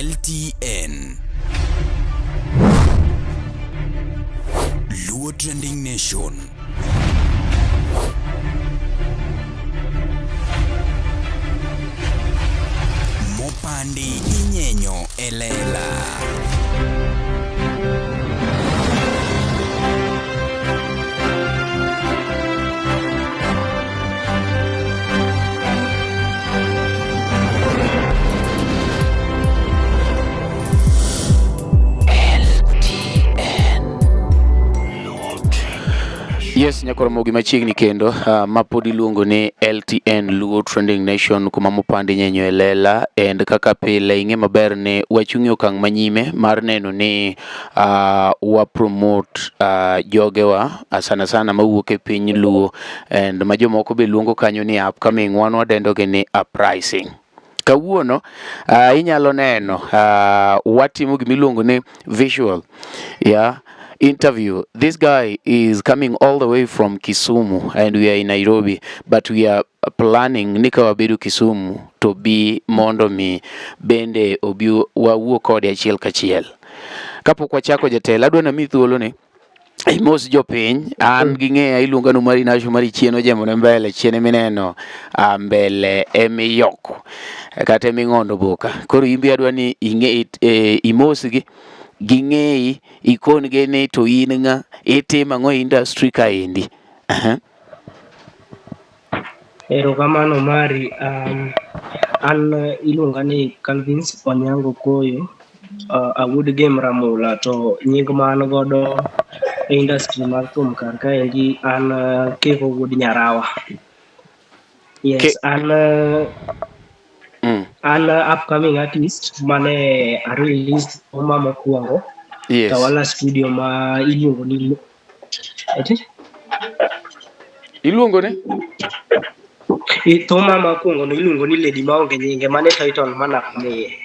LTN. Luo Trending Nation. Mopandi inyenyo elela. Yes, nyakoromogi machiegni kendo ma pod iluongo ni LTN Luo Trending Nation kuma mopandi nyenyo e lela and kaka pile ing'e maber ni wachung' e okang' manyime mar neno ni wa promote jogewa sana sana mawuok e piny Luo and ma jomoko be luongo kanyo ni upcoming, wan wadendo gi ni uprising. Kawuono inyalo neno watimo gimiluongo ni visual, yeah, interview. This guy is coming all the way from Kisumu and we are in Nairobi, but we are planning ni ka wabedo Kisumu to bi mondo mi bende obi wawuo kode achiel kachiel. Kapok wachako jatelo, adwa namiyi thuolo ni imos jopiny. An gi ng'eya iluonga ni Mari Nasho Mari chien ojemone mbele chien emineno mbele emiyoko kata eming'ondo boka. Koro in be adwa ni ing'e imosgi ging'eyi ikon gi ni to in ng'a itimo ang'o e industry kaendi. Erokamano Mari. An iluonga ni Calvins Onyango Koyo. Awuod Gem Ramula to nying ma an godo e industry mar thum kar kaendi an Kevo wuod Nyarawa. Yes, an an upcoming artist mane a release thuma mokwongo Tawala Studio ma iluongo ni Ati? Iluongo ni? Thuma mokwongo no iluongo ni Lady Maonge Nyinge, mano e title manamiye.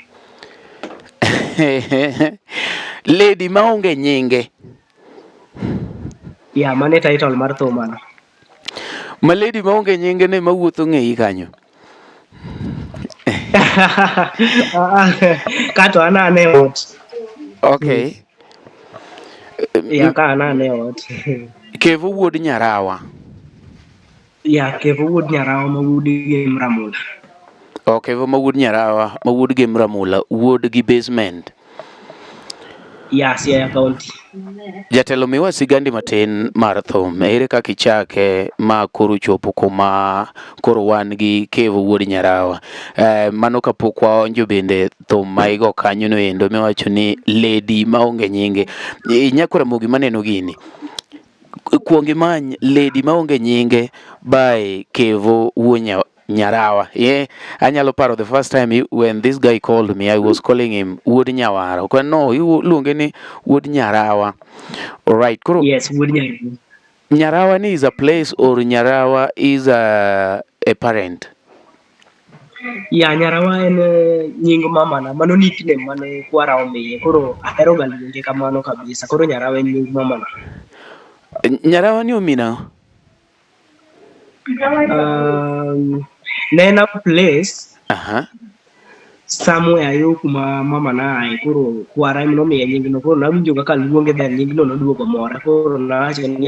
Lady Maonge Nyinge. Yeah, mano e title mar thuma no. Ma Lady Maonge Nyinge ne mawuotho ng'eyi kanyo. Kato an ane ot. Okay. Yeah, ka an ane ot. Kevo wuod Nyarawa. Yeah, Kevo wuod Nyarawa ma wuod Gem Ramula. Oh, Kevo ma wuod Nyarawa, ma wuod Gem Ramula, wuod gi basement. Yeah, Siaya County. Jatelo miwa sigandi matin mar thum. Ere kaka ichake ma koro chopo kuma koro wan gi Kevo wuod Nyarawa. Mano kapok waonjo bende thum ma igo kanyo no endo miwacho ni Lady Maonge Nyinge. Nyako Ramogi maneno gini. Kuong imany Lady Maonge Nyinge by Kevo wuod Nyarawa. Yeah, anyalo paro the first time when this guy called me, I was calling him wuod Nyawara. Okay, no, iluonge ni wuod Nyarawa. All right, koro Yes, wuod Nyarawa. Nyarawa ni is a place or Nyarawa is a parent? Yeah, Nyarawa en nying mamana. Mano nickname mane kwara omiye. Koro ahero ga luonge kamano kabisa. Koro Nyarawa en nying mamana. Nyarawa ni omina? Ne en a place somewhere yo kuma mama na ae. Koro kwara ema nomiye nyingno. Koro nawinjo kaka luonge then nyingno noduogo mora. Koro nawacho ni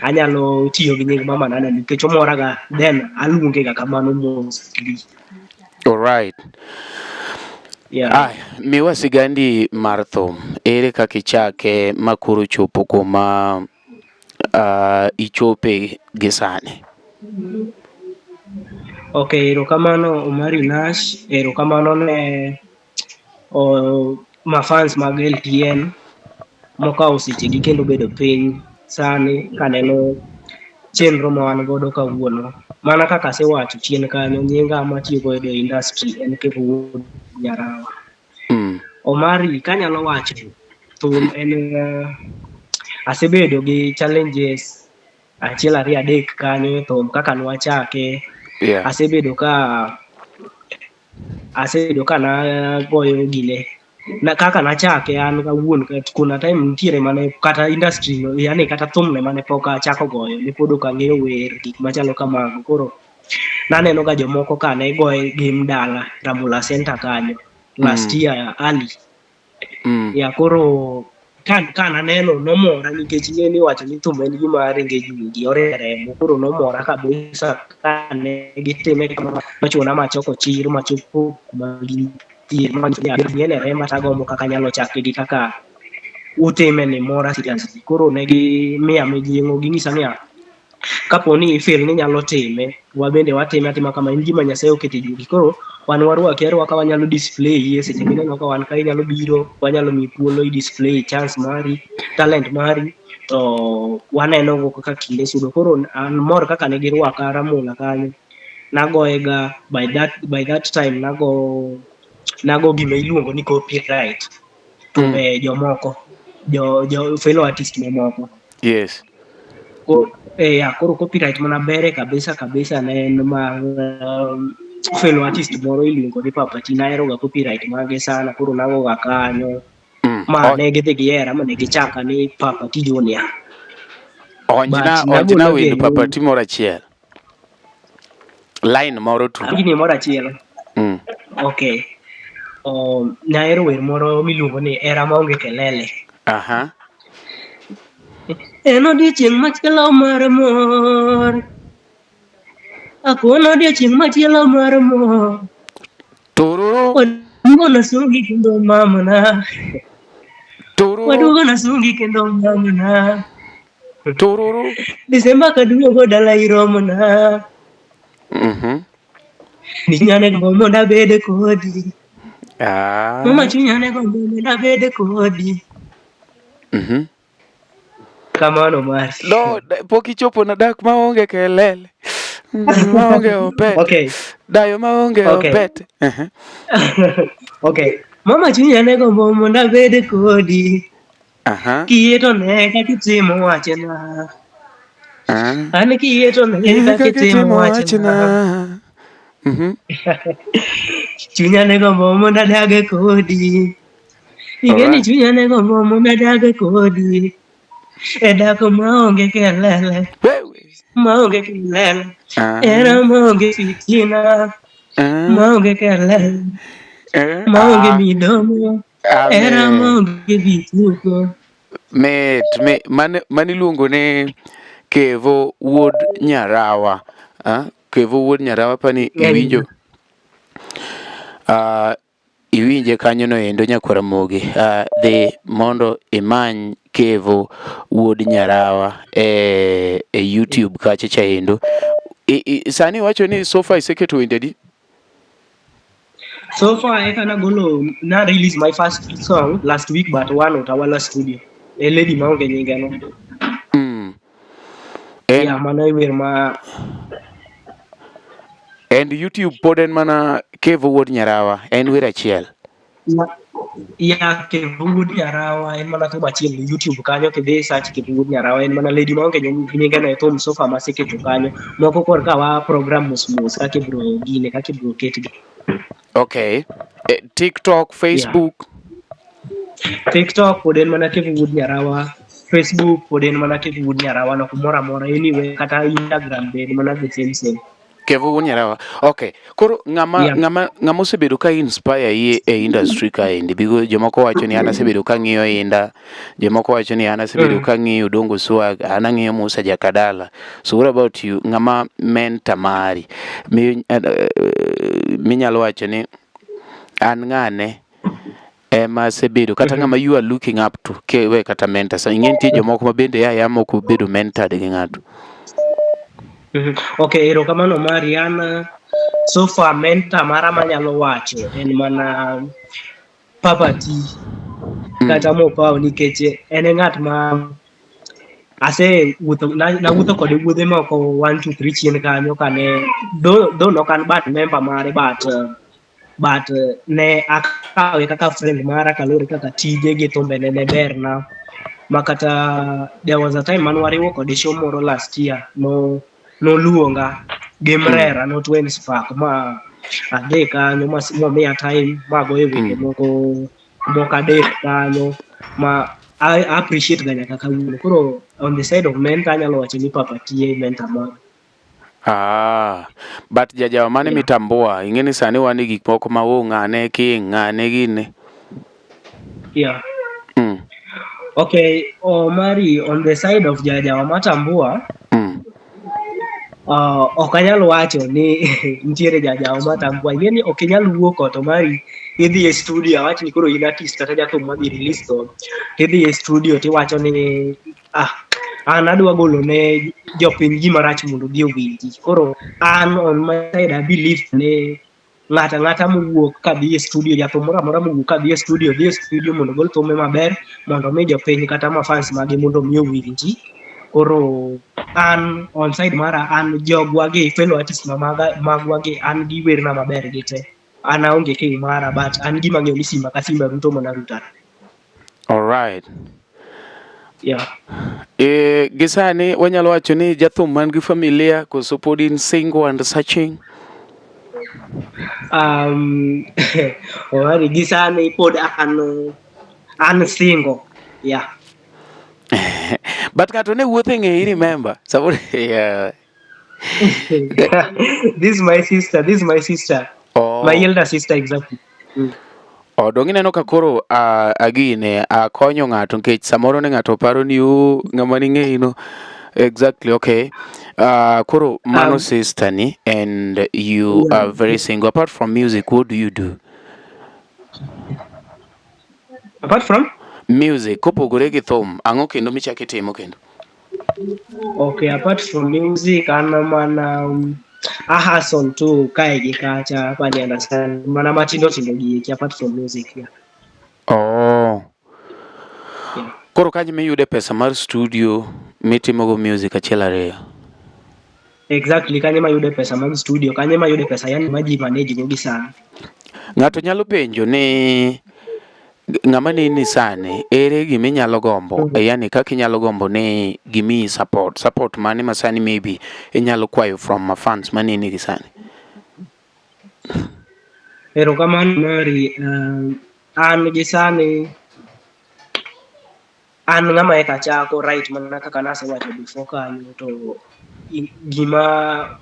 anyalo tiyo gi nying mamana no nikech omora ga then aluonge ga kamano mostly. All right. Yeah. Ah, miwa sigandi mar thum. Ere kaka ichake ma koro chopo kuma ichope gi sani? Okay, erokamano Omari Nash, erokamano ne mafans mag LTN mokawo sechegi kendo bedo piny sani kaneno chenro ma wan godo kawuono. Mana kaka asewacho chien kanyo, nyinga matiyo godo e industry en Kevo wuod Nyarawa. Omari, kanyalo wacho, thum en asebedo gi challenges achiel ariyo adek kanyo e thum kaka nwachake. Asebedo ka nagoyo gine na, kaka nachake an kawuon kuna time nitiere mane kata industry no, yani kata thum ne mane pok achako goyo ne pod ok ang'eyo wer gik machalo kamago. Koro naneno ga jomoko ka ne goye game dala Ramula Center kanyo. last year early. Ya koro ka naneno nomora nikech ing'e ni iwacho ni thum en gima ringo e juogi, oringo e remo. Koro nomora kabisa kane gitime kamano, nochuna machoko chir machopo kuma gintie manyiso ni gini en e remba tagombo kaka anyalo chake gi kaka utime ni mora seriously. Koro ne gimiya mijing'o, ging'isa niya, kapo ni i feel ni inyalo time, wabende watime atima kama, en gima Nyasaye oketo e juogi. Koro wan warwaki arwaka, wanyalo display e seche mineno ka wan ka inyalo biro, wanyalo miyi thuolo i display chance mari, talent mari, to waneno go kaka kinde sudo. Koro an mor kaka ne girwaka Ramula kanyo. Nagoye ga by that time nago gima iluongo ni copyright thumbe jomoko, jo fellow artist mamoko. Ya, koro copyright mana bere kabisa kabisa ne en mar fellow artist moro iluongo ni Papa T. Nahero ga copyright mage sana, koro nago ga kanyo. Ma ne gidhi gihera ma ne gichaka ni Papa T Junior. Onjna But onjna nagolo wend ge Papa T moro achiel. Line moro tu. Gini moro achiel. Okay. Nahero wer moro miluongo ni Era Maonge Kelele. En odiochieng' machielo mar mor. Akono odiochieng' machielo mar mor. Tururu. Waduogo nasungi kendo mamana. Tururu. Waduogo nasungi kendo mamana. Tururu. Disemba kaduogo dala iromona. Chunya ne gombo mondo abed kodi. Mama chunya ne gombo mondo abed kodi. Kamano mari. No, pok ichopo na dak maonge kelele. Maonge opete. Dayo maonge opete. Okay. Mama chunya ne gombo mondo abed kodi. Kiyie to ne kaka itimo wachna. An kiyie to ne kaka Kaka itimo itimo wachna. wachna. Chunya ne gombo mondo adag kodi. Ing'e ni chunya ne gombo mondo adag kodi. E dak maonge kelele. Wewe. Maonge kelele. Era maonge fitina. Maonge kelele. Maonge midomo. Era Amen. maonge vituko. Mit, mane iluongo ni Kevo wuod Nyarawa. Ah, Kevo wuod Nyarawa pani iwinjo. Iwinje kanyo no endo nyakwar Ramogi. Dhi mondo imany Kevo wuod Nyarawa e YouTube kacha cha endo. Sani iwacho ni so far iseketo wende adi? So far eka nagolo na release my first song last week but one Utawala Studio. E lady maonge nyinge no. En, Yeah, mano e wer ma and YouTube pod en mana Kevo wuod Nyarawa, en wer achiel. Ya, Kevo wuod Nyarawa en mana thum achiel e YouTube kanyo kidhi search Kevo wuod Nyarawa en mana lady maonge nyinge no e thum so far maseketo kanyo. Moko korka wa program mos mos kaka ibro gine kaka ibro ketgi. Okay. TikTok, Facebook. TikTok pod en mana Kevo wuod Nyarawa. Facebook pod en mana Kevo wuod Nyarawa no kumoro amora anyway kata Instagram be en mana the same same. Kevo wuod Nyarawa. Okay. Koro ng'ama ng'ama osebedo ka inspire yi e industry kaendi because jomoko wacho ni an asebedo ka ng'iyo Inda, jomoko wacho ni an asebedo ka ng'iyo Odongo Swag, an ang'iyo Musa Jakadala. So what about you? Ng'ama mentor mari mi, minyalo wacho ni an ng'ane ema asebedo kata ng'ama you are looking up to kewe kata mentor. Sa ing'e nitie jomoko ma bende ya mok obedo mentored gi ng'ato. Okay, erokamano mari. An so far mentor mara manyalo wacho en mana Papa T kata Mopao nikech en e ng'at ma asewuotho nawuotho kode wuodhe moko 1 2 3 chien kanyo kane though nok an but member mare but ne akawe kaka friend mara kaluwore kaka tije gi thumbene ne berna ma kata there was a time mane wariwo kode show moro last year no noluonga gi Mrera no Twins Park ma adhi kanyo ma momiya time magoyo wende moko moko adek kanyo ma I appreciate ga nyaka kawuono. Koro on the side of mentor anyalo wacho ni Papa T e mentor mara. Ah, but jajawa mane mitambua, ing'e ni sani wan e gik moko ma o ng'ane ki ng'ane gini. Yeah. Okay, Omari, on the side of Jajawa Matambua, ok anyal wacho ni nitiere Jajawa Matambua. Ing'e ni ok inyal wuok ot, Omari, idhi e studio, awach ni koro in artist kata jathum madhi release thum, tidhi e studio tiwacho ni an adwa golo ne jopiny gima rach mondo odhi owinji. Koro an on my side I believe ni ng'ato ang'ata mowuok kadhi e studio, jathum moro amora mowuok kadhi e studio, dhi e studio mondo ogol thume maber mondo omi jopiny kata ma fans mage mondo omi owinji. Koro an on side mara, an jogwa gi fellow artist ma maga, magwa gi, an giwerna maber gite. An aonge king mara, but an gima ang'eyo ni Simba ka Simba ruto mana ruta. All right. Yeah. E, gi sani wanyalo wacho ni jathum man gi familia koso pod in single and searching? Omari, gi sani pod an single. Yeah. But ng'ato ne wuotho e ng'eyi, remember? Samoro, yeah. This is my sister, this is my sister. Oh. My elder sister, exactly. Oh, dong ineno ka koro agine akonyo ng'ato nikech samoro ne ng'ato paro ni o ng'ama ning'eyi no. Exactly, okay. Koro mano sister ni, and you are very single. Apart from music, what do you do? Apart from? Music, kopogore gi thum, ang'o kendo michako itimo kendo? Okay, apart from music, an mana a hustle tu kae gi kacha, apani understand, mana matindo tindo gi eki, apart from music, yeah. Oh. Yeah. Koro kanyo miyude pesa mar studio mitimogo music achiel ariyo? Exactly, kanyo mayude pesa mag studio, kanyo mayude pesa yani ma ji manage go gi sani. Ng'ato nyalo penjo ni ng'ama neni sani, ere gima inyalo gombo? Yani kaka inyalo gombo ni gimiyi support. Support mane ma sani maybe inyalo kwayo from ma fans maneni gi sani? Erokamano Mari, an gi sani an ng'ama eka chako, right, mana kaka nasewacho before kanyo, to gima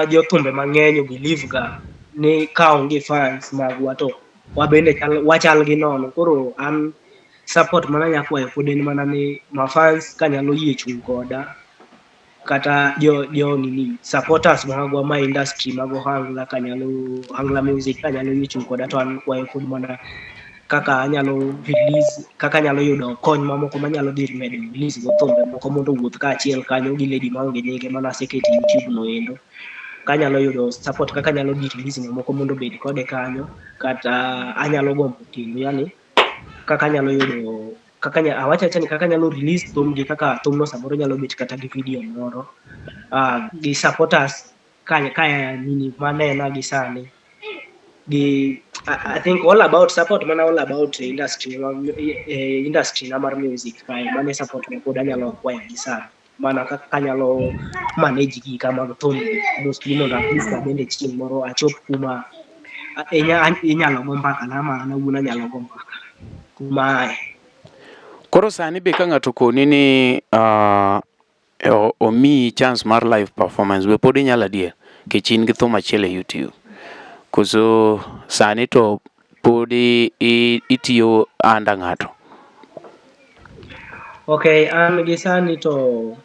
jothumbe mang'eny believe ga ni ka onge fans magwa to wabende wachal gi nono. Koro an support mana anya kwayo pod en mana ni ma fans kanyalo yie chung' koda, kata jo nini supporters magwa ma industry mag ohangla, kanyalo ohangla music kanyalo yie chung' koda, to an kwayo pod mana kaka anyalo release, kaka anyalo yudo kony mamoko manyalo dhi medo release go thumbe moko mondo owuoth kaachiel kanyo gi Lady Maonge Nyinge mana aseketo e YouTube no endo. Kanyalo yudo support kaka anyalo dhi release mamoko mondo obed kode kanyo, kata anyalo gombo kendo yani kaka anyalo yudo kaka awacho awacha ni kaka anyalo release thum gi kaka thumno samoro nyalo bet kata gi video moro, gi supporters ka nini manena gi sani gi I think all about support mana all about industry, industry na mar music kae, mane support ma pod anyalo kwayo gi sani mana kaka anyalo manage gika mag thum mostly mondo at least abende chieng' moro achop kuma inyalo go mbaka na ma an awuon anyalo go mbaka kuma ae. Koro sani be ka ng'ato koni ni omiyi chance mar live performance, be pod inyalo adier? Nikech in gi thum achiel e YouTube. Koso sani to pod itiyo under ng'ato? Okay, an gi sani to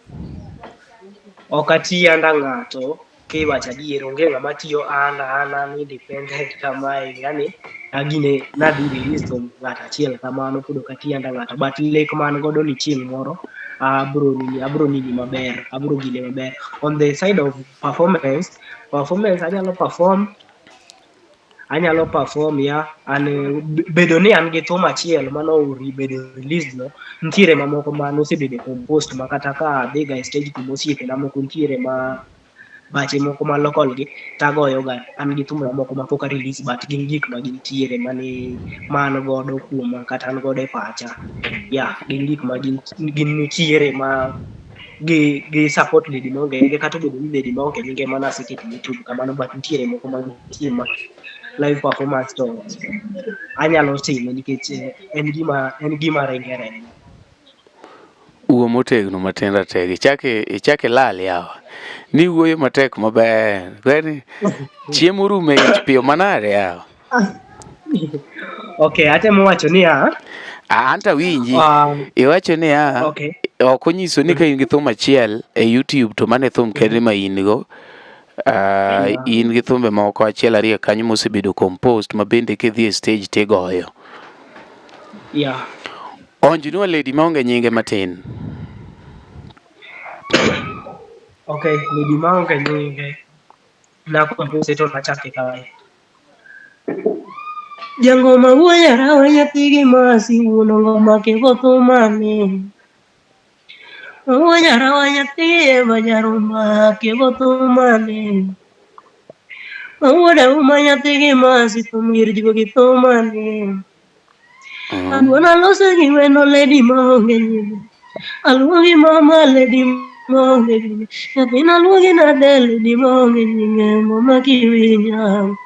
ok ati under ng'ato, kiwacho adier onge ng'ama tiyo under, an independent kamae, yani agine nadhi release thum ng'ato achiel kamano, pod ok ati under ng'ato, but lek ma an godo ni chieng' moro abro nini, abro nini maber, abro gine maber. On the side of performance anyalo perform, ya an bedo ni an gi thum achiel mano bedo released no, nitiere mamoko ma nosebedo composed ma kata ka adhi ga e stage kuma osiepena moko nitiere ma bache moko ma local gi tagoyo ga, an gi thumbe mamoko ma pok a release, but gin gik ma gintiere mane ma an godo kuoma kata an godo e pacha, yeah, gin gik ma gin nitiere ma gi support Lady Maonge Nyinge, kata obedo ni Lady Maonge Nyinge mana aseketo e YouTube kamano, but nitiere moko ma nitie ma live performance to anyalo timo nikech en gima ringe remo. Wuo motegno matin ratego. Ichak ilal yawa. Ni wuoyo matek maber. Kwani chiemo orumo e ich piyo manade yawa. Okay, atemo wacho niya. Ah, Anta winji. Iwacho niya. Okay. Ok onyiso ni ka in gi thum achiel e YouTube to mano e thum kende ma in go. In gi thumbe moko achiel ariyo kanyo mosebedo composed ma bende kidhi e stage tigoyo. Yeah. Onjnwa lady maonge nyinge matin. Okay, lady maonge nyinge. Na compose to nachake kae. Jangoma wuoya rawa nyathi gi masi wuon ngoma kevo thumane. Wuoya rawa nyathi ema jaruma kevo thumane. Wuoda uma nyathi gi masi thum gir juogi thumane. Aduona loso gi wendo lady maonge nyinge. Aluongi mama lady maonge nyinge. Nyathina luongi nade lady maonge nyinge. Mama kiwinja.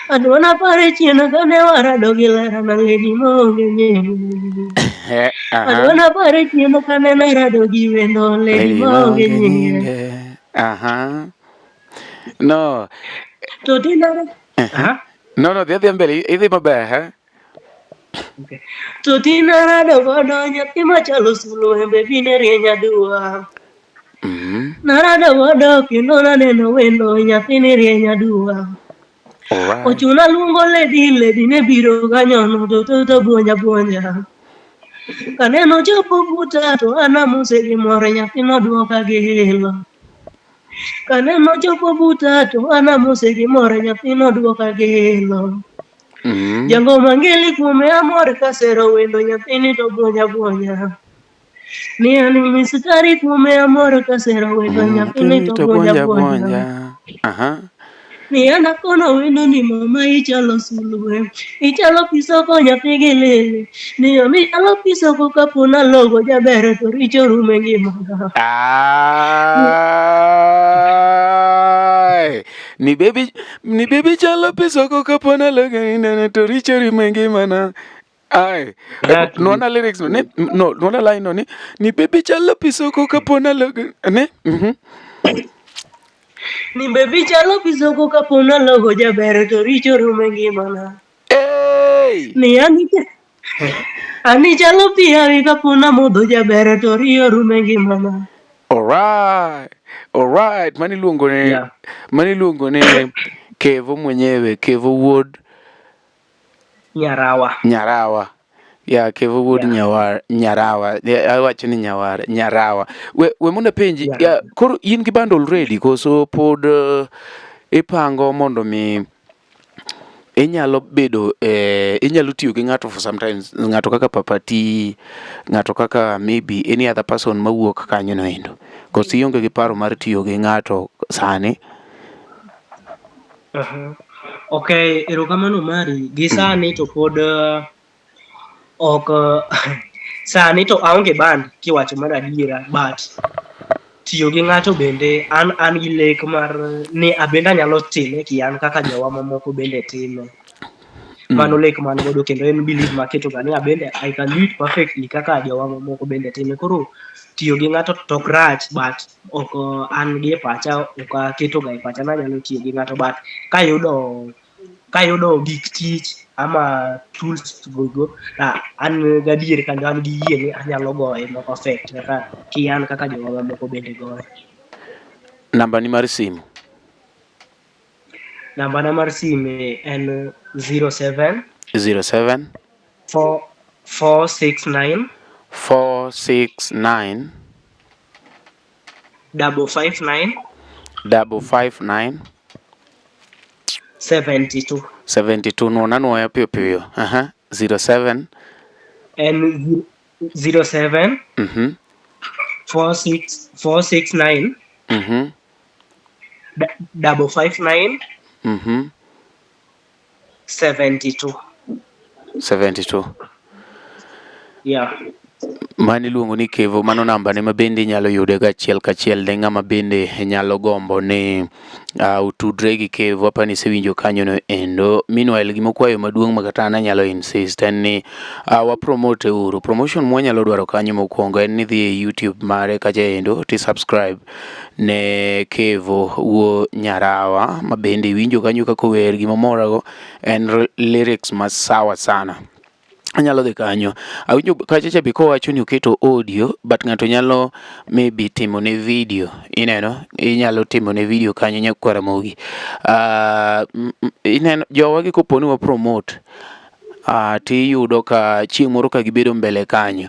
Aduona pare chien kane warado gi lerana lady maonge nyinge. Aduona pare chien kane narado gi wendo lady maonge nyinge. Aha. No. To tinare. Aha. No, dhi adhiya mbele, idhi maber, ha? Okay. To tinarado godo nyathi machalo sulwe bine rieny aduwa. Narado godo kendo naneno wendo nyathini rieny aduwa. Alright. Ochuna luongo lady, lady ne biro kanyono to to buonja buonja. Kaneno chopo buta to an amose gi mor nyathino duoka gi hilo. Kaneno chopo buta to an amose gi mor nyathino duoka gi hilo. Jangoma ngeli kuome amor kasero wendo nyathini to buonja buonja. Ni an misitari kuome amor kasero wendo nyathini to buonja buonja. Aha. Ni an akono wendo ni mama ichalo sulwe, ichalo pisoko nyathi gi lili. Ni an ichalo pisoko kapo nalogo jaber to richo rume ngimana. Ai. Ni baby chalo pisoko kapo nalogo nene to richo rume ngimana. Ai. Exactly. Nona lyrics no, ne no, nona line no ni baby chalo pisoko kapo nalogo ne. Ni baby chalo pisoko kapo nalogo jaber to richo rume ngimana. Hey! Ni ani chalo pi hawi kapo namodho jaber to riyo rume ngimana. Alright. Alright, mani luongo ni Yeah. mani luongo ni Kevo mwenyewe, Kevo wuod Nyarawa. Nyarawa. Ya Kevo wuod Yeah. Nyawar, Nyarawa. Ya, awacho ni Nyawar, Nyarawa. We mondo apenji, Yeah. ya, koro in gi band already koso pod ipango mondo mi inyalo bedo inyalo tiyo gi ng'ato for sometimes, ng'ato kaka Papa T, ng'ato kaka maybe any other person mawuok kanyo no endo. Koso ionge gi paro mar tiyo gi ng'ato sani? Okay, erokamano mari. Gi sani to pod ok sani to aonge band kiwacho mar adiera, but tiyo gi ng'ato bende an gi lek mar ni abende anyalo time kian kaka jowa mamoko bende time. Mano lek man godo kendo en belief maketo ga ni abende I can do it perfectly kaka jowa mamoko bende time. Koro tiyo gi ng'ato to ok rach, but ok an gi e pacha, ok aketo ga e pacha ni anyalo tiyo gi ng'ato, but kayudo gik tich ama tools go, an gadier kendo an gi yie ni anyalo goye ma perfect kaka kian kaka jowa mamoko bende goye. Namba ni mar simu? Namba na mar sime en 07 07 4 469 469 559 559 72. 72. Nuona nuoya piyo piyo. Aha. 07 En 07 46 469 559 72. 72. Yeah. Mano iluongo ni Kevo, mano namba ne ma bende inyalo yude go achiel kachiel ne ng'ama bende nyalo gombo ni otudre gi Kevo. Apani isewinjo kanyo no endo. Meanwhile, gimokwayo maduong' ma kata an anyalo insist en ni wa promote uru. Promotion mwanyalo dwaro kanyo mokwongo en ni dhi e YouTube mare kacha endo ti subscribe ne Kevo wuo Nyarawa ma bende iwinjo kanyo kaka ower. Gimomorago en lyrics ma sawa sana. Anyalo dhi kanyo. Awinjo kacha cha be kowacho ni oketo audio, but ng'ato nyalo maybe timo ne video. Ineno, inyalo timo ne video kanyo nyakwar Ramogi. Ineno jowa gi kopo ni wa promote tiyudo ka chieng' moro ka gibedo mbele kanyo,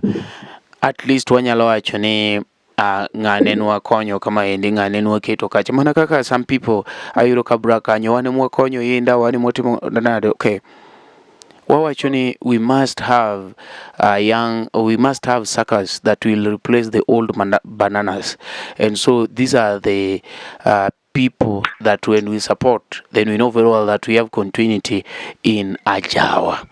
at least wanyalo wacho ni ng'ane nwakonyo kamaendi, ng'ane nwaketo kacha. Mana kaka some people ayudo ka brag kanyo, wan emwakonyo Indah, wan emwatimo nade. Okay. Wawacho ni we must have young, we must have suckers that will replace the old bananas. And so these are the people that when we support, then we know very well that we have continuity in Ajawa.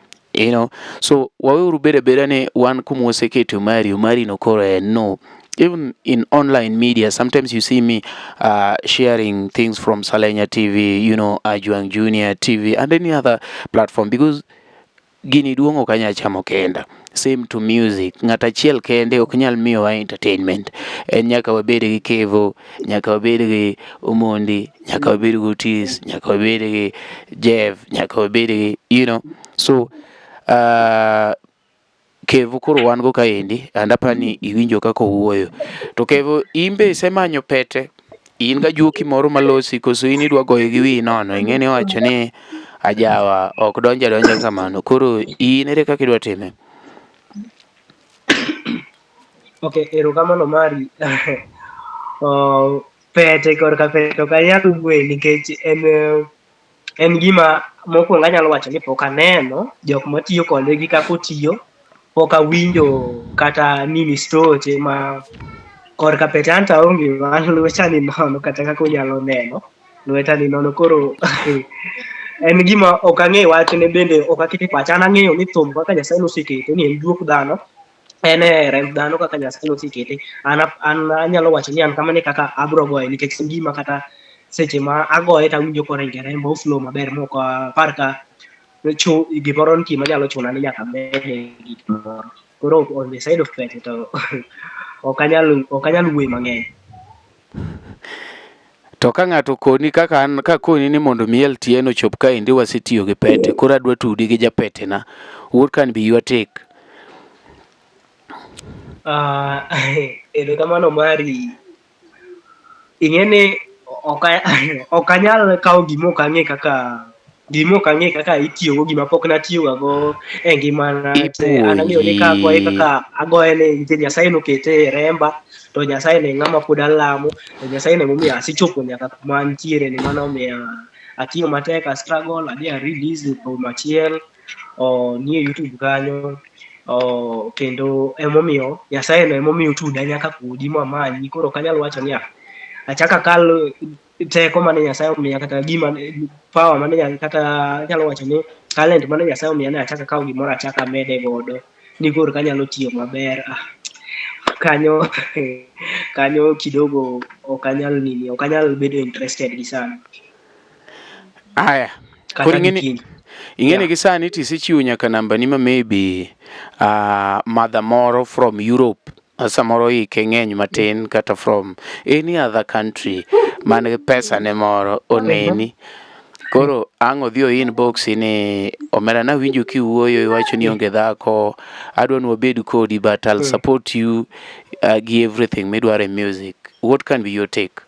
So waweuru bedo abeda ni wan kuma wasekete Omari, Omari no koro en no. Even in online media, sometimes you see me sharing things from Salenya TV, Ajuang Junior TV, and any other platform, because gini duong' ok anyal chamo kenda. Same to music, ng'at achiel kende ok nyal miyowa entertainment. En nyaka wabed gi Kevo, nyaka wabed gi Omondi, nyaka wabed gi Otis, nyaka wabed gi Jeff, nyaka wabed gi. So, Kevo koro wan go kaendi, and apani iwinjo kaka owuoyo. To Kevo, in be isemanyo pete? In gajuoki moro malosi koso in idwa goyo gi wiyi nono? Ing'e ni iwacho ni ajawa ok donj adonja kamano. Koro in ere kaka idwa time? Okay, erokamano mari. Pete korka pete ok anyal wuoye nikech en gima mokwongo anyalo wacho ni pok aneno jok matiyo kode gi kaka otiyo, pok awinjo kata nini stoche ma korka pete anto aonge an lweta ni nono kata kaka unyalo neno lweta ni nono koro en gima ok ang'e wachne bende ok akete pacha. An ang'eyo ni thum kaka Nyasaye nosekete ni en juok dhano, en e remb dhano kaka Nyasaye nosekete. An anyalo wacho ni an kamano e kaka abro goye nikech en gima kata seche ma agoye to awinjo koringo e remba oflow maber mok apar ka gimoro nitie manyalo chuna ni nyaka amede gimoro. Koro on the side of pete to ok anyal wuoyo mang'eny. To ka ng'ato koni kaka an kakoni ni mondo mi LTN ochop kaendi wasetiyo gi pete, koro adwa tudi gi japete na. What can be your take? Erokamano mari. Ing'e ni ok anyal kawo gima ok ang'e kaka gima ok ang'e kaka itiyogo gima pok natiyoga go e ngimana. An ang'eyo ni ka agoye kaka agoye ni nikech Nyasaye nokete e remba to Nyasaye ne ng'ama pod alamo to Nyasaye ne momiyo asechopo nyaka kuma antiere ni mano omiyo atiyo matek a struggle adhi a release thum achiel nie YouTube kanyo kendo emomiyo Nyasaye no emomiyo otuda nyaka kodi mamanyi koro ok anyal wacho ni achak akal teko mane Nyasaye omiya kata gima power mane kata anyalo wacho ni talent mane Nyasaye omiya ni achak akaw gimoro achak amede godo ni koro kanyalo tiyo maber kanyo kanyo kidogo ok anyal nini ok anyal bedo interested gi sani. Aya. Koro ing'eni ing'eni gi sani tisechiwo nyaka namba ni ma maybe mother moro from Europe samoro hike ng'eny matin kata from any other country man gi pesa ne moro oneni. Koro ang' odhi o inbox ni omera nawinjo kiwuoyo iwacho ni onge dhako adwa ni wabed kodi but I'll support you gi everything midwaro e music. What can be your take?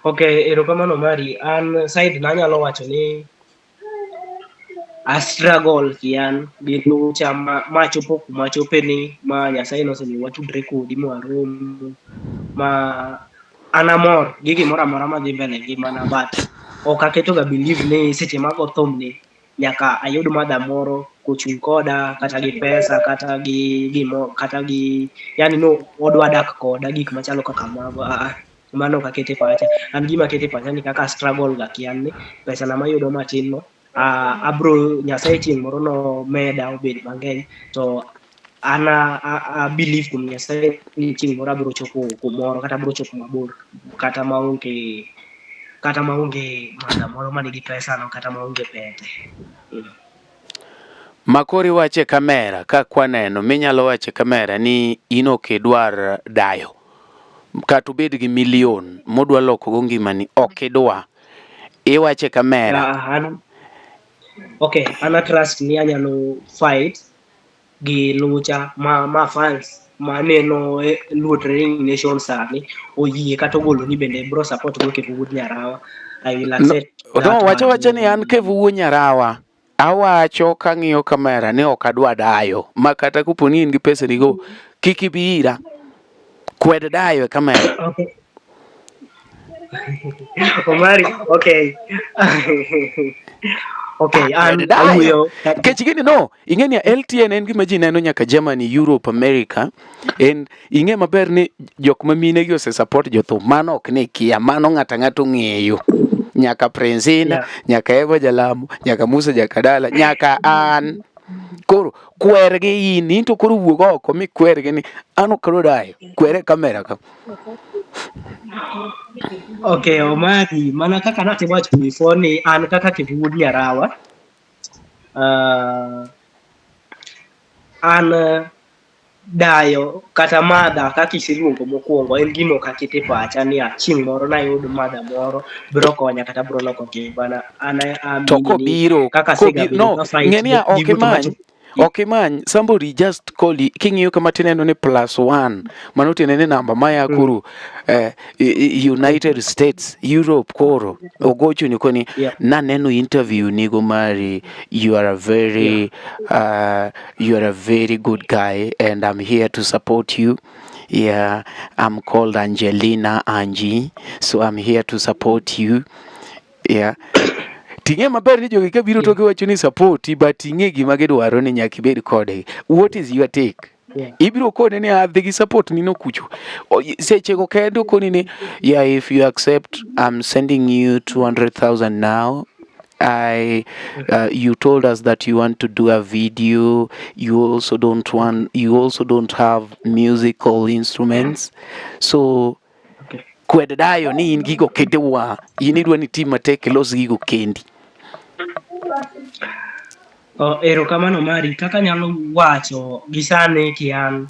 Okay, erokamano mari. An side na anyalo wacho ni a struggle kian gi lucha ma chopo kuma achope ni ma Nyasaye nosemiyo watudre kodi ma waromo ma an amor gi gimoro amora madhi mbele e ngimana but ok aketo ga believe ni seche mago thum ni nyaka ayud mother moro kochung' koda kata gi pesa kata gi gimo kata gi yani no odwa dak koda gik machalo kaka mago mano ok akete pacha. An gima akete pacha ni kaka struggle ga kian ni pesa na mayudo matin no. Abro Nyasaye chieng' moro no meda obed mang'eny to an a believe kuom Nyasaye ni chieng' moro abro chopo kumoro kata abro chopo mabor kata maonge madha moro manigi pesa no kata maonge pete. Makoro iwacho e kamera ka kwaneno minyalo wacho e kamera ni in ok idwar dayo kata obed gi million modwa lokogo ngimani ok idwa iwacho e kamera. An okay, an a trust ni anyalo fight gi lucha ma fans maneno Luo Trending Nation sani oyie kata ogolo ni bende bro support go Kevo Wuod Nyarawa. I will accept No, that. Wacha wacha ni an Kevo Wuod Nyarawa awacho kang'iyo kamera ni ok adwa dayo ma kata kopo ni in gi pesa nigo kik ibi ira kwed dayo e kamera. Okay. Omari, okay. Okay, an Kwed dayo. awuoyo Nikech gini no, ing'e ni LTN en gima ji neno nyaka Germany, Europe, America. En ing'e maber ni jok ma mine gi ose support jothum, mano ok ni kia, mano ng'ato ang'ata ong'eyo. Nyaka Prince Indah, nyaka Eva Jalamo, nyaka Musa Jakadala, nyaka an. Koro kwergi in to koro wuog oko mikwergi ni an ok adwa dayo. Kwer e kamera ka. Okay, Omari, mana kaka natimo wacho before ni an kaka Kevo Wuod Nyarawa, an dayo kata madha kaka iseluongo mokwongo en gima ok aket e pacha ni chieng' moro nayud madha moro biro konya kata biro loko ngimana. An To kobiro, kaka kobi, asegabedo no, ka fight ng'e niya, gi ok wuotho imany, macho ok imany, somebody just call you, king'iyo kama tineno ni +1, mano tiende ni namba maya koro United States, Europe koro, ogochoni koni, naneno interview nigo mari, you are a very good guy and I'm here to support you. Yeah, I'm called Angelina Angie, so I'm here to support you. Yeah. Ting'e maber ni jogi kabiro to giwacho ni support, but ing'e gima gidwaro ni nyaka ibed kode. What is your take? Ibiro kone ni adhi gi support ni no kucho. Sechego kende okoni ni yeah, if you accept, I'm sending you 200,000 now. I you told us that you want to do a video. You also don't want, you also don't have musical instruments. So kwed dayo ni in gigo kende wa in idwa ni tim matek ilos gigo kendi. Oh, erokamano Mari, kaka anyalo wacho gi sani ki an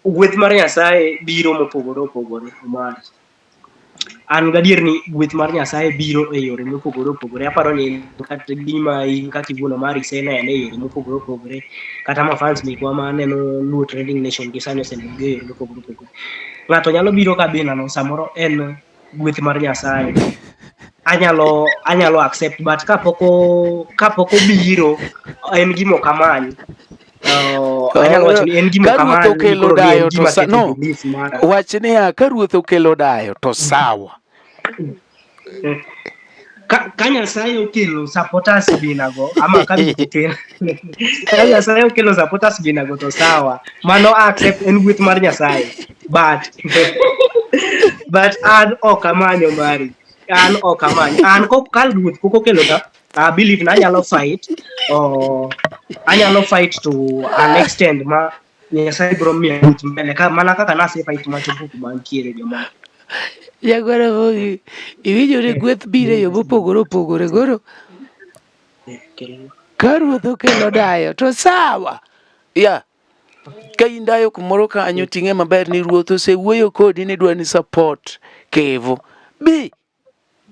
gweth mar Nyasaye biro mopogore opogore Omari. An gadier ni gweth mar Nyasaye biro e yore mopogore opogore. Aparo ni kata gima in kaka iwuon Omari isenene e yore mopogore opogore. Kata ma fans mekwa maneno Luo Trending Nation gi sani oseneno gi e yore mopogore opogore. Ng'ato nyalo biro ka binano samoro en gweth mar Nyasaye. Anyalo accept but kapok obiro en gima ok amany. Anyalo wacho ni en gima Ka ok ruoth amany okelo koro ni en dayo to gima sa, keto no, belief mara. wach niya ka ruoth okelo dayo to sawa. Ka Nyasaye okelo supporters binago ama ka ruoth okelo ka Nyasaye okelo supporters binago to sawa. Mano accept en gweth mar Nyasaye. But an ok amanyo Mari. An ok amany. An ka ruoth pok okelo ta I believe na anyalo fight or anyalo fight to an extent ma Nyasaye biro miya ruoth mbele ka mana kaka nase fight machopo kuma antiere jomoko. Jagwara Ramogi, iwinjo ni gweth biro e yo mopogore opogore. Koro ka ruoth okelo dayo to sawa. Yeah. Ka in dayo kumoro kanyo ting'e maber ni ruoth osewuoyo kodi ni dwa ni support Kevo. Bi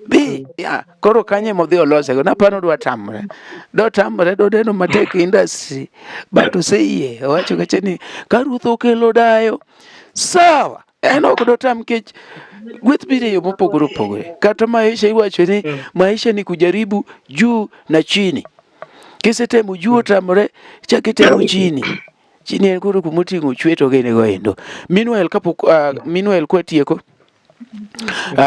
bi yeah. Koro kanyo ema odhi olosego. Naparo odwa tamre. Dotamre doneno matek industry but oseyie. Owacho kacha ni ka ruoth okelo dayo sawa. En ok dotam nikech gweth biro e yo mopogore opogore. Kata maisha iwacho ni maisha ni kujaribu juu na chini. Kisetemo juu otamore, chak itemo chini. Chini en koro kumoting'o chwe to gini go endo. Meanwhile kapok meanwhile kwatieko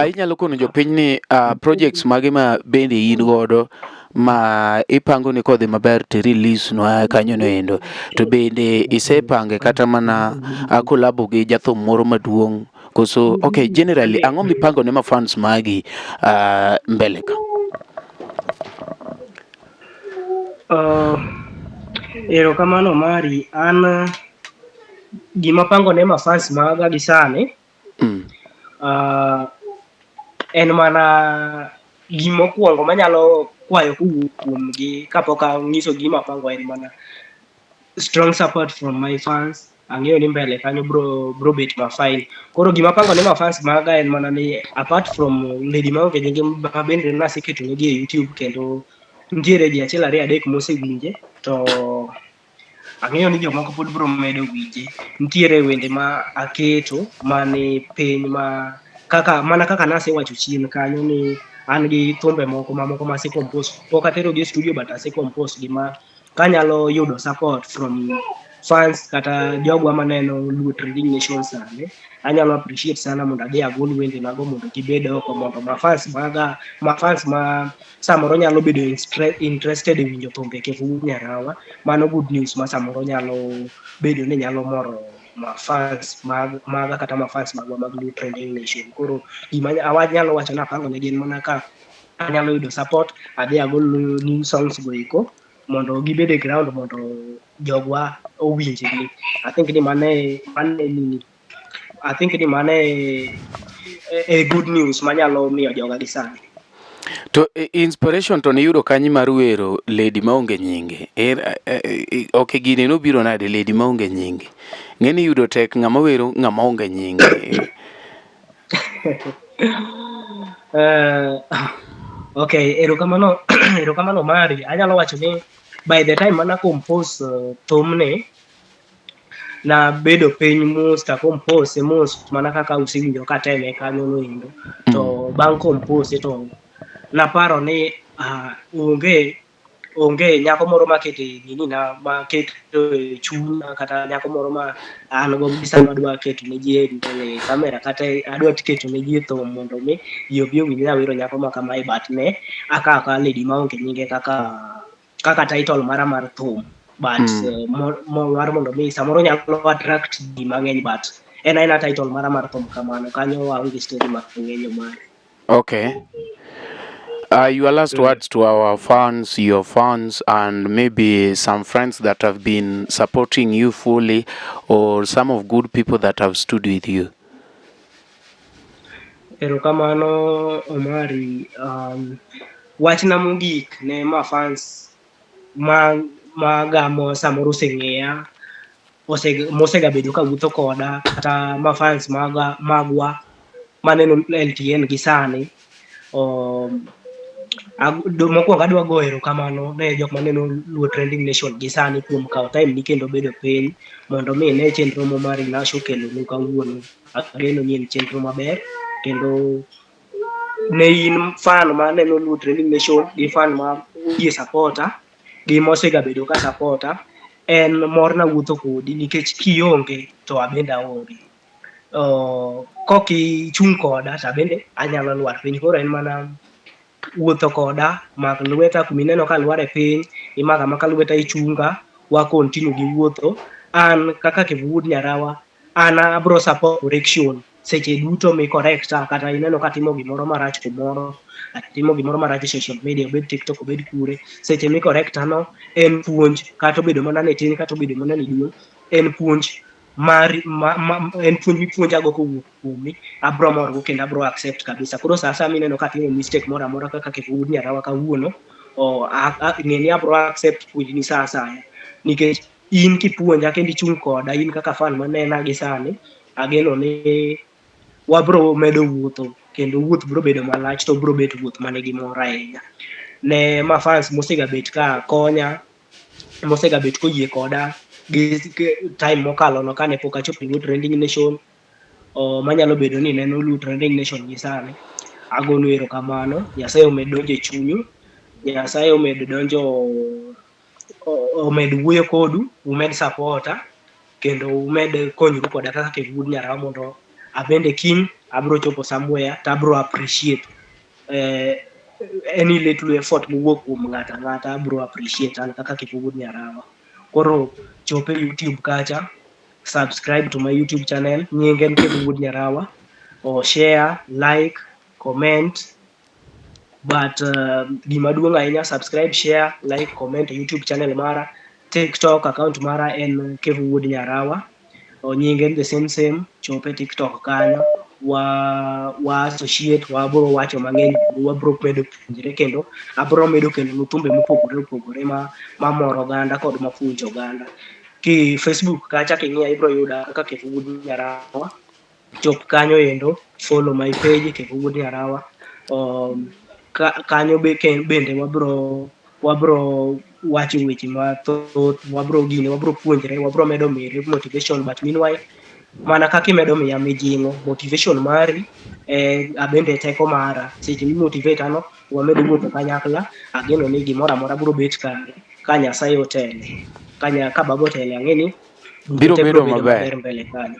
inyalo kono jopiny ni projects mage ma bende in godo ma ipango ni kodhi maber to release nwa kanyo no endo to bende isepange kata mana collabo gi jathum moro maduong' koso okay generally ang'o mipango ne ma fans magi mbele ka? Erokamano mari. An gima apango ne mafans maga gi sani en mana gimokwongo manyalo kwayo kowuok kuomgi kapok ang'iso gima apango en mana strong support from my fans. Ang'eyo ni mbele kanyo bro bet ma fine. Koro gima apango ne mafans maga en mana ni apart from Lady Maonge Nyinge ma bende naseketo negi e YouTube, kendo nitiere ji achiel, ariyo, adek mosewinje, to ang'eyo ni jomoko pod bro medo winje. Nitiere wende ma aketo mani piny ma kaka mana kaka nasewacho chien kanyo ni an gi thumbe moko mamoko ma ase compose, pok atero gi e studio, but ase compose gi ma kanyalo yudo support from fans kata jogwa maneno Luo Trending Nation sani, anyalo appreciate sana mondo adhi agol wende nago mondo gibed oko, mondo mafans maga, mafans ma samoro nyalo bedo interested e winjo thumbe Kevo Wuod Nyarawa. Mano good news ma samoro nyalo bedo ni nyalo moro mafans mag maga kata mafans magwa mag Luo Trending Nation. Koro gima anyalo wacho ni apango ne gin mana ka anyalo yudo support, adhi agol new songs go eko mondo gibed e ground mondo jogwa owinjgi. I think ni mane nini, I think ni mane e good news manyalo miyo joga gi sani. To inspiration to niyudo kanyi mar wero Lady Maonge Nyinge? Er, ok, gini nobiro nade, Lady Maonge Nyinge? Ng'eni yudo tek ng'ama wero ng'ama onge nyinge. Okay, erokamano, erokamano mari. Anyalo wacho ni by the time mana compose thumni, nabedo piny mos ta compose mos mana kaka usewinjo kateme kanyo noendo. To bang' compose to naparo ni onge nyako moro makete nini na maketo e chunya, kata nyako moro ma an go gi sama adwa keto ne ji e mbele kamera, kata adwa keto ne ji e thum mondo mi ji obi owinj ni awero nyako ma kamae, but ne akawo akawa Lady Maonge Nyinge kaka title mara mar thum, but mar mondo mi samoro nyalo attract ji mang'eny, but en aena title mara mar thum kamano kanyo, aonge story mang'eny mare. Okay. Your last words to our fans, your fans, and maybe some friends that have been supporting you fully, or some of good people that have stood with you. Erokamano, Omari. Wachna mogik ne mafans ma maga mo samoro oseng'eya, mosegabedo ka wuotho koda, kata mafans maga magwa maneno LTN gi sani, mokwongo adwa goyo erokamano ne jok maneno Luo Trending Nation gi sani kuom kawo time ni kendo bedo piny mondo mi ne chenro mo mar Inash okelonu kawuono. Ageno ni en chenro maber, kendo ne in fan maneno Luo Trending Nation gi fan ma oyie supporta gi mosegabedo ka supporta, en morna wuotho kodi nikech kionge to abende aonge. Kok ichung' koda to abende anyalo lwar piny. Koro en mana wuotho koda, mak lweta kumineno ka alwar e piny, imako amaka lweta ichunga, wa continue gi wuotho. An kaka Kevo Wuod Nyarawa, an abro support correction seche duto mi correcta kata ineno katimo gimoro marach kumoro, atimo gimoro marach e social media, obed TikTok, obed kure, seche mi correcta no en puonj, kata obedo mana ni tin kata obedo mana ni duong', en puonj mar en puonj mipuonjago kowuok kuomi, abro morgo kendo abro accept kabisa. Koro sa asaya mineno katimo mistake moro amora kaka Kevo Wuod Nyarawa kawuono, ng'e ni abro accept puonjni sa asaya nikech in kipuonja kendo ichung' koda, in kaka fan manena gi sani, ageno ni wabro medo wuotho kendo wuoth bro bedo malach, to bro bet wuoth manigi mor ahinya. Ne mafans mosegabet ka konya, mosegabet koyie koda gi time mokalo no kane pok achopo e Luo Trending Nation, manyalo bedo ni neno Luo Trending Nation gi sani, agonu erokamano. Nyasaye omed donjo e chunyu, Nyasaye omed donjo, omed wuoyo kodu, umed supporta kendo umed konyru koda kaka Kevo Wuod Nyarawa mondo abende kiny abro chopo somewhere to abro appreciate any little effort mowuok kuom ng'ato ang'ata, abro appreciate an kaka Kevo Wuod Nyarawa. Koro chop e YouTube kacha, subscribe to my YouTube channel, nyinge en Kevo Wuod Nyarawa, o share, like, comment, but gima duong' ahinya, subscribe, share, like, comment e YouTube channel mara. TikTok account mara en Kevo Wuod Nyarawa. Nyinge en the same same, chop e TikTok kanyo. Wa associate, wabro wacho mang'eny, wabro medo puonjre kendo abro medo kelo thumbe mopogore opogore ma mamoro oganda kod mapuonjo oganda. Ki Facebook kacha king'iya ibro yuda kaka Kevo Wuod Nyarawa. Chop kanyo endo, follow my page Kevo Wuod Nyarawa. Kanyo bende wabro wacho weche mathoth, wabro gine, wabro puonjre, wabro medo miri motivation, but meanwhile mana kaka imedo miya mijing'o motivation mari abende teko mara seche mi motivate ano wamedo wuotho kanyakla. Ageno ni gimoro amora biro bet kare ka Nyasaye otele, ka baba otele, ang'e ni biro te bedo maber mbele kanyo.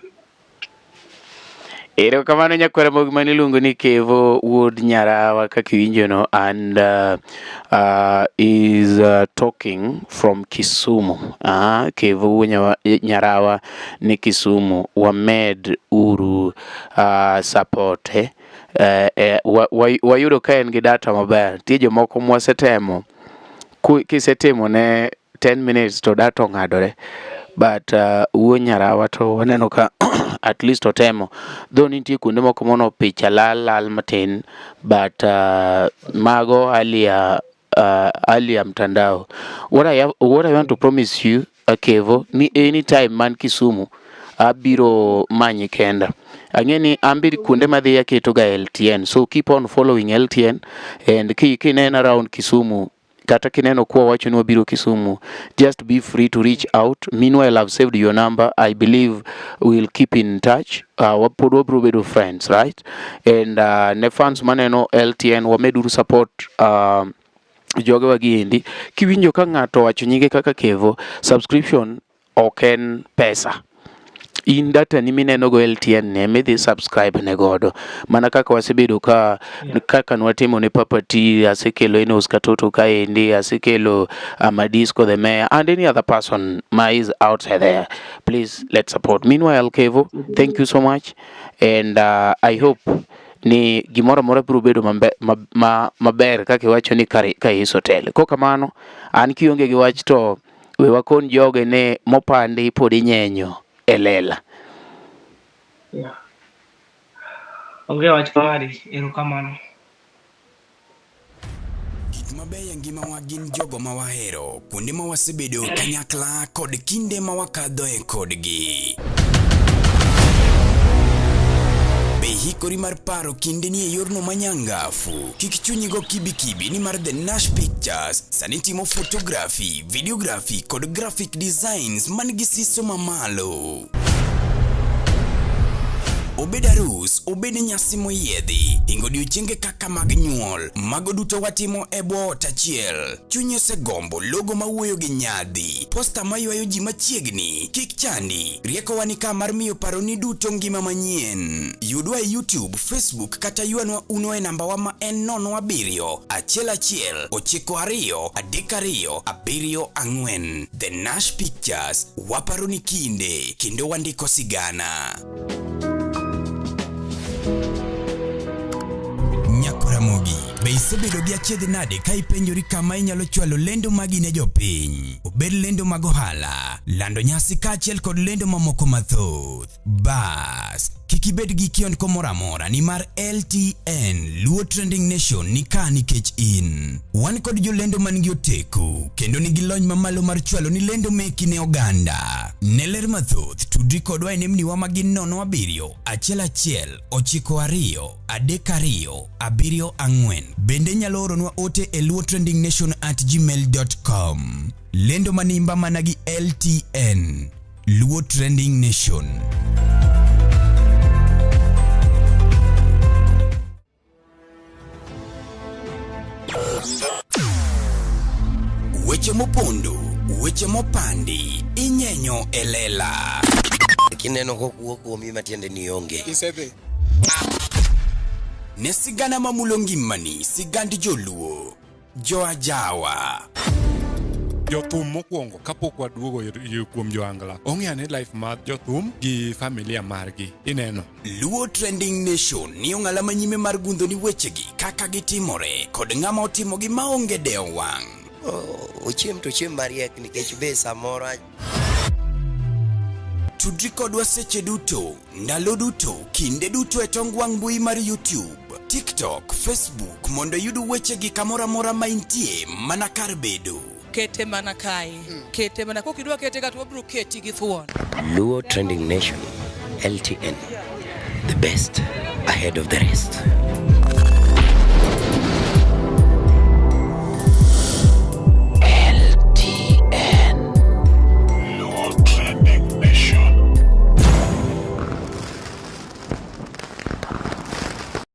Erokamano nyakwara Ramogi mane iluongo ni Kevo Wuod Nyarawa kaka iwinjono and is talking from Kisumu. Kevo Wuod Nyarawa ni Kisumu. Wamed uru support. Wayudo ka en gi data maber. Nitie jomoko mwasetemo kisetimo ne 10 minutes to data ong'adore. But Wuod Nyarawa to waneno ka at least otemo. Though nitie kuonde moko mono picha lal lal matin, but mago hali ya mtandao. What I want to promise you, Kevo, ni anytime man Kisumu abiro manyi kenda. Ang'e ni an be kuonde madhi aketo ga LTN, so keep on following LTN and kineno around Kisumu kata kineno kwa wacho ni wabiro Kisumu, just be free to reach out. Meanwhile, I've saved your number. I believe we'll keep in touch. Pod wabiro bedo friends, right? And ne fans maneno LTN, wameduru support jogewa gi endi. Kiwinjo ka ng'ato owacho nyinge kaka Kevo, subscription ok en pesa. In data ni mineno go LTN ne midhi subscribe ne godo. Mana kaka wasebedo ka kaka nwatimo ne Papa T, asekelo Enos Katoto kaendi, asekelo Amadisco the mayor and any other person ma is outside there. Please, let's support. Meanwhile, Kevo, thank you so much and I hope ni gimoro amora biro bedo maber kaka iwacho ni kare ka Yesu otelo. Kok kamano, an kionge gi wach to we wakon joge ne mopandi pod inyenyo e lela. Yeah. Onge wach mari, erokamano. Gik mabeyo e ngimawa gin jogo ma wahero, kuonde ma wasebedo kanyakla kod kinde ma wakadhoe kodgi. Be ihikori mar paro kindeni e yorno manyangafu? Kik chunyi go kibikibi nimar The Nash Pictures sani timo photography, videography kod graphic designs man gi siso mamalo. Obed arus, obed nyasi moyiedhi, hingo odiochienge kaka mag nyuol, mago duto watimo e bwo ot achiel. Chunyi osegombo logo mawuoyo gi nyadhi, posta maywayo ji machiegni, kik chandi, riekowa ni ka mar miyo paroni duto ngima manyien. Yudwa e YouTube, Facebook kata ywanwa uno e nambawa ma en 07 11 92 32 74. The Nash Pictures, waparo ni kinde kendo wandiko sigana. Nyakoramogi, be isebedo gi achiedh nade ka ipenjori kama inyalo chwalo lendo magi ne jopiny? Obed lendo mag ohala, lando nyasi kaachiel kod lendo mamoko mathoth. Bas, kik ibed gi kiondko moro amora nimar LTN Luo Trending Nation ni ka nikech in. Wan kod jolendo man gi oteku kendo nigi lony mamalo mar chwalo ni lendo meki ne oganda. Ne ler mathoth, tudri kodwa e nembniwa ma gin 07 11 92 32 74. Bende inyalo oronwa ote e luotrendingnation@gmail.com. Lendo manimba mana gi LTN. Luo Trending Nation. Weche mopondo, weche mopandi, inyenyo e lela. Kineno kokuo kuomi matiende ni onge. Isedhi. Ne sigana mamulo ngimani, sigand joluo, joajawa. Jothum mokwongo kapok waduogo kuom joangla ong'e ane life mar jothum gi familia margi ineno. Luo Trending Nation ni ong'ala manyime mar gundho ni wechegi kaka gitimore kod ng'ama otimogi maonge dewo wang'. Ochiem to ochiem mariek nikech be samoro Tudri kodwa seche duto, ndalo duto, kinde duto e tong wang' mbui mar YouTube, TikTok, Facebook mondo iyud wechegi kamoro amora ma intie mana kar bedo. Kete mana kae. Kete mana kokidwa kete ka to wabiro keti gi thuon. Luo Trending Nation, LTN, the best ahead of the rest.